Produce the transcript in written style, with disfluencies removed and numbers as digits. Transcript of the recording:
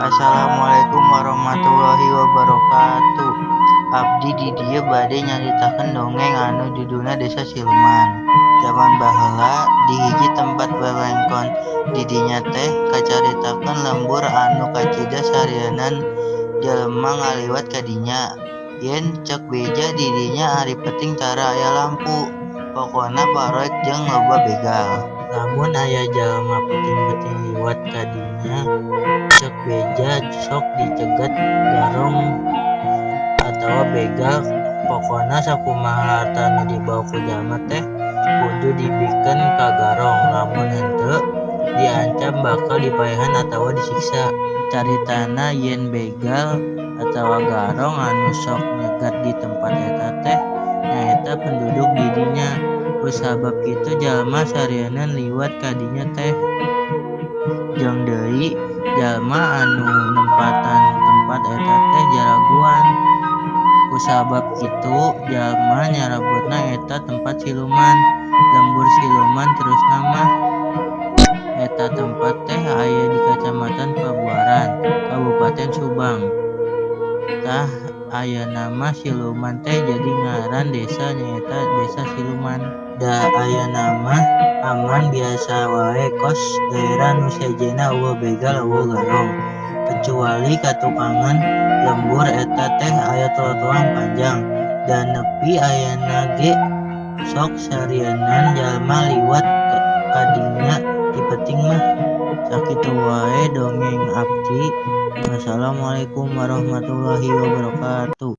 Assalamualaikum warahmatullahi wabarakatuh. Abdi di dieu bade nyaritakeun dongeng anu judulna Desa Siluman. Jaman baheula di hiji tempat wewengkon di dinya teh kacaritakeun lembur anu kacida sarieun jelema ngaliwat ka dinya. Yen ceuk beja di dinya ari peuting tara aya lampu, pokona paroek jeung loba begal. Lamun aya jalma peuting-peuting liwat ka dinya, ceuk beja sok dicegat garong atawa begal, pokona sakumaha harta nu dibawa ku jalma teh kudu dibikeun ka garong, lamun henteu diancam bakal dipaehan atawa disiksa. Caritana yen begal atawa garong anu sok nyegat di tempat eta teh nyaeta penduduk di dinya, kusabab kitu jalma sarieun liwat ka dinya teh. Jeung deui jalma anu nempatan tempat eta teh jaragoan, kusabab kitu jalma nyarebutna eta tempat siluman. Lembur Siluman terusna mah. Eta tempat teh aya di Kacamatan Pabuaran, Kabupaten Subang. Tah, ayeuna mah Siluman teh jadi ngaran desa, nyaeta Desa Siluman. Da ayeuna mah aman biasa wae kos daerah nu sejenna euweuh begal, euweuh garong. Kecuali ka tukangan lembur eta teh aya trotoar panjang. Da nepi ayeuna ge sok sarieunan jalma liwat ka dinya di peuting mah. Sakitu wae dongeng abdi. Wassalamualaikum warahmatullahi wabarakatuh.